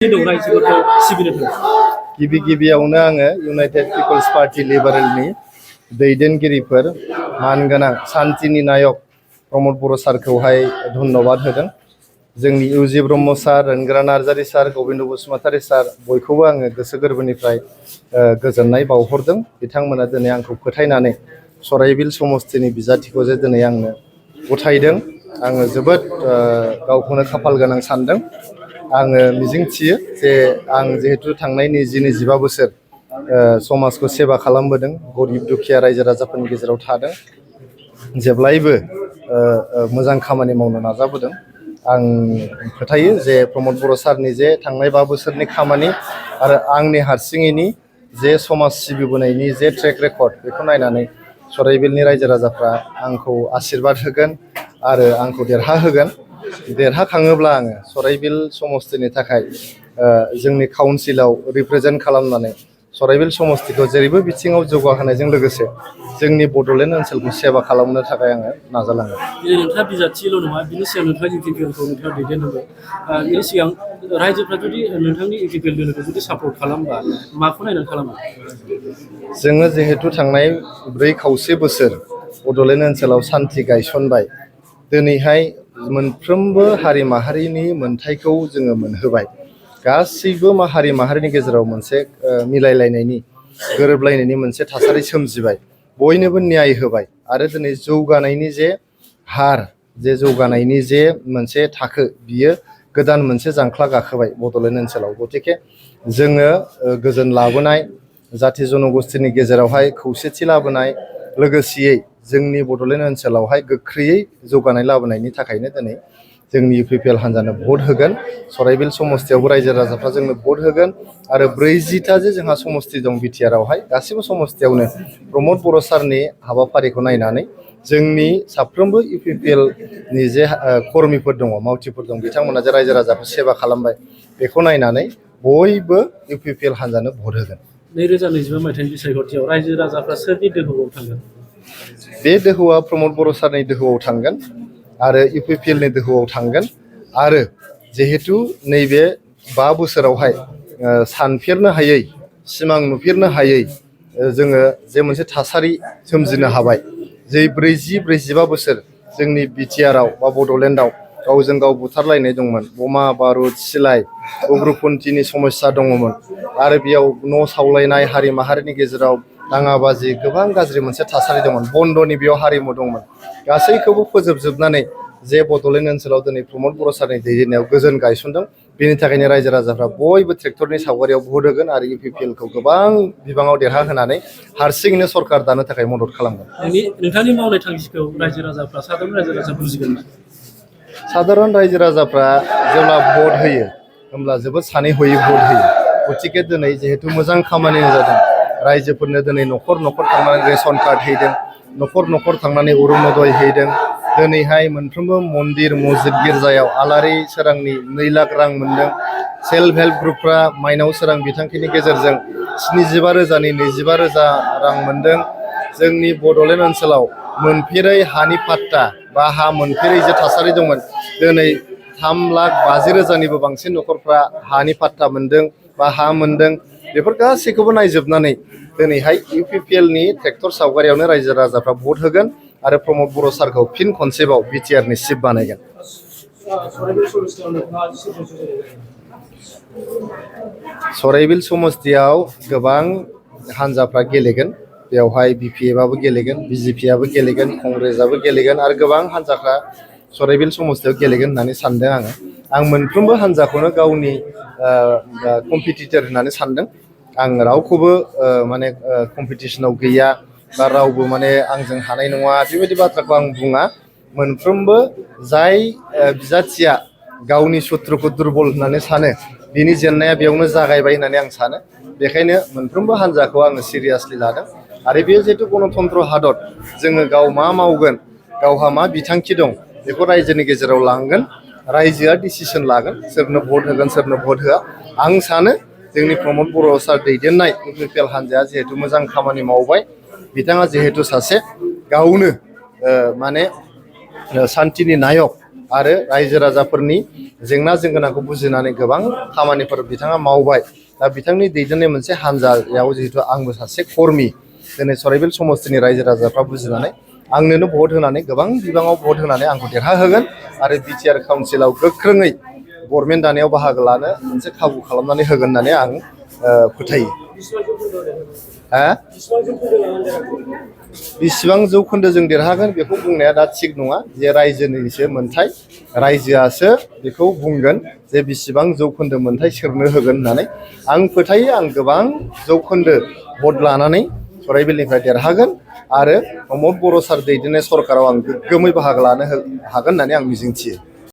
गिबि गिबियावनो आङो इउनाइटेड पिपल्स पार्टी लिबारेलनि दैदेनगिरिफोर मानगोनां सान्थिनि नायक प्रमद बर' सारखौहाय धन्यबाद होदों। जोंनि इउजि ब्रह्म सार, रोनग्रा नार्जारि सार, गबिन्द बसुमतारी सार बयखौबो आङो गोसो गोरबोनिफ्राय गोजोननाय बावहरदों। बिथांमोना दिनै आंखौ फोथायनानै सराइबिल समस्तिनि बिजाथिखौ जे दिनै आंनो गथायदों, आङो जोबोद गावखौनो खाफाल गोनां सानदों। आङो मिजिंथियो जे आं जिहेतु थांनाय 20-25 बोसोर समाजखौ सेवा खालामबोदों, गरिब दुखिया रायजो राजाफोरनि गेजेराव थादों, जेब्लायबो मोजां खामानि मावनो नाजाबोदों। आं फोथायो जे प्रमद बर' सारनि जे थांनाय 5 बोसोरनि खामानि आरो आंनि हारसिङैनि जे समाज सिबिबोनायनि जे ट्रेक रेकर्ड बेखौ नायनानै सराइबिलनि रायजो राजाफ्रा आंखौ आशीर्बाद होगोन आरो आंखौ देरहाहोगोन। देरहाखाङोब्ला आङो सराइबिल समस्तिनि थाखाय जोंनि काउन्सिलाव रिप्रेजेन्ट खालामनानै सराइबिल समस्तिखौ जेरैबो बिथिङाव जौगाहोनायजों लोगोसे जोंनि बड'लेण्ड ओनसोलखौ सेवा खालामनो थाखाय आङो नाजालांगोन। नोंथाङा बिजाथिल' नङा, बिनि सिगां नोंथाङा इउपिपिएलखौ नोंथाङा दैदेननांगौ। बिनि सिगां रायजोफ्रा जुदि नोंथांनि इउपिपिएल दोलोखौ जुदि सापर्ट खालामबा माखौ नायनानै खालामो? जोङो जिहेतु थांनाय 4 बोसोर बड'लेण्ड ओनसोलाव सान्थि गायसनबाय, दिनैहाय मोनफ्रोमबो हारि माहारिनि मोनथायखौ जोङो मोनहोबाय। गासैबो हारि माहारिनि गेजेराव मोनसे मिलायलायनायनि गोरोबलायनायनि मोनसे थासारि सोमजिबाय, बयनोबो न्याय होबाय आरो दिनै जौगानायनि जे हार, जे जौगानायनि जे मोनसे थाखो, बियो गोदान मोनसे जांख्ला गाखोबाय बड'लेण्ड ओनसोलाव। गतिके जोङो गोजोन लाबोनाय, जाथि जनगोष्ठीनि गेजेरावहाय खौसेथि लाबोनाय, लोगोसेयै जोंनि बड'लेण्ड ओनसोलावहाय गोख्रैयै जौगानाय लाबोनायनि थाखायनो दिनै जोंनि इउपिपिएल हान्जानो भट होगोन। सराइबिल समस्तियावबो रायजो राजाफ्रा जोंनो भट होगोन आरो 40टा जे जोंहा समस्ति दं बिटिआरआवहाय, गासिबो समस्तियावनो प्रमद बर' सारनि हाबाफारिखौ नायनानै जोंनि साफ्रोमबो इउपिपिएलनि जे कर्मिफोर दङ, मावथिफोर दं, बिथांमोना जे रायजो राजाखौ सेवा खालामबाय, बेखौ नायनानै बयबो इउपिपिएल हान्जानो भट होगोन। 2025 मायथाइनि बिसायख'थियाव रायजो राजाफ्रा सोरनि दोहौआव थांगोन? बे दोहौआ प्रमद बर' सारनि दोहौआव थांगोन आरो इउपिपिएलनि दोहौआव थांगोन। आरो जिहेतु नैबे 5 बोसोरावहाय सानफेरनो हायै, सिमां नुफेरनो हायै जोङो जे मोनसे थासारि सोमजिनो हाबाय, जे 40-45 बोसोर जोंनि बिटिआरआव बा बड'लेण्डआव गावजों गाव बुथारलायनाय दंमोन, बमा बारुद सिलाइ उग्रपन्थिनि समस्या दङमोन आरो बेयाव न' सावलायनाय, हारि माहारिनि गेजेराव दाङाबाजि, गोबां गाज्रि मोनसे थासारि दंमोन, बन्द'नि बेयाव हारिमु दंमोन। गासैखौबो फोजोबजोबनानै जे बड'लेण्ड ओनसोलाव दिनै प्रमद बर' सारनि दैदेननायाव गोजोन गायसनदों, बेनि थाखायनो रायजो राजाफ्रा बयबो ट्रेक्टरनि सावगारियाव भट होगोन आरो इउपिपिएलखौ गोबां बिबाङाव देरहाहोनानै हारसिङैनो सरकार दानो थाखाय मदद खालामगोन। नोंथांनि मावनाय थांखिखौ रायजो राजाफ्रा, साधारन रायजो राजा बुजिगोन ना? साधारन रायजो राजाफ्रा जेब्ला भट होयो होमब्ला जोबोद सानै हयै भट होयो। गतिके दिनै जिहेतु मोजां खामानि जादों, रायजोफोरनो दिनै न'खर न'खर थांनानै रेशन कार्ड हैदों, न'खर न'खर थांनानै अरुण'दय हैदों, दिनैहाय मोनफ्रोमबो मन्दिर मस्जिद गिर्जायाव आलारि सोरांनि 2 लाख रां मोन्दों। सेल्फ हेल्प ग्रुपफ्रा माइनाव सोरां बिथांखिनि गेजेरजों 75,000नि 25,000 रां मोन्दों। जोंनि बड'लेण्ड ओनसोलाव मोनफेरै हानि पाट्टा बा हा मोनफेरै जे थासारि दंमोन, दिनै 3,50,000निबो बांसिन न'खरफ्रा हानि पाट्टा मोन्दों बा हा मोन्दों। बेफोर गासैखौबो नायजोबनानै दिनैहाय इउपिपिएलनि ट्रेक्टर सावगारियावनो रायजो राजाफ्रा भट होगोन आरो प्रमद बर' सारखौ फिन खनसेबाव बिटिआरनि चिफ बानायगोन। सराइबिल समस्तियाव गोबां हान्जाफ्रा गेलेगोन, बेवहाय बिपिएफआबो गेलेगोन, बिजेपिआबो गेलेगोन, कंग्रेसआबो गेलेगोन आरो गोबां हान्जाफ्रा सराइबिल समस्तियाव गेलेगोन होननानै सानदों आङो। आं मोनफ्रोमबो हान्जाखौनो गावनि कम्पिटिटर होननानै सानदों। आं रावखौबो माने कम्पिटिसनाव गैया बा रावबो माने आंजों हानाय नङा बेबायदि बाथ्राखौ आं बुङा। मोनफ्रोमबो जाय बिजाथिया गावनि सुथ्रुखौ दुरबल होननानै सानो, बिनि जेननाया बेयावनो जागायबाय होननानै आं सानो। बेखायनो मोनफ्रोमबो हान्जाखौ आङो सिरियासलि लादों आरो बेयो जिहेतु गणतन्त्र हादर, जोङो गाव मा मावगोन, गावहा मा बिथांखि दं, बेखौ रायजोनि गेजेराव लांगोन, रायजोआ डिसिसन लागोन सोरनो भट होगोन सोरनो भट होआ। आं सानो जोंनि प्रमद बर' सार दैदेननाय इउपिपिएल हान्जाया जिहेतु मोजां खामानि मावबाय, बिथाङा जिहेतु सासे गावनो माने सान्थिनि नायक, आरो रायजो राजाफोरनि जेंना जेंगोनाखौ बुजिनानै गोबां खामानिफोर बिथाङा मावबाय दा बिथांनि दैदेननाय मोनसे हान्जायाव जिहेतु आंबो सासे कर्मि दिनै सराइबिल समस्तिनि रायजो राजाफ्रा बुजिनानै आंनोनो भट होनानै गोबां बिबाङाव भट होनानै आंखौ देरहाहोगोन आरो बिटिआर काउन्सिलाव गोख्रोङै गभर्नमेन्ट दानायाव बाहागो लानो मोनसे खाबु खालामनानै होगोन होननानै आं फोथायो। बिसिबां जौखोन्दो जों देरहागोन बेखौ बुंनाया दा थिग नङा जे रायजोनिसो मोन्थाय रायजोआसो बेखौ बुंगोन जे बिसिबां जौखोन्दो मोन्थाय सोरनो होगोन होननानै आं फोथायो आं गोबां जौखोन्दो भट लानानै सराइबिलनिफ्राय देरहागोन आरो प्रमद बर' सार दैदेननाय सरकाराव आं गोग्गोमै बाहागो लानो हागोन होननानै आं मिजिंथियो।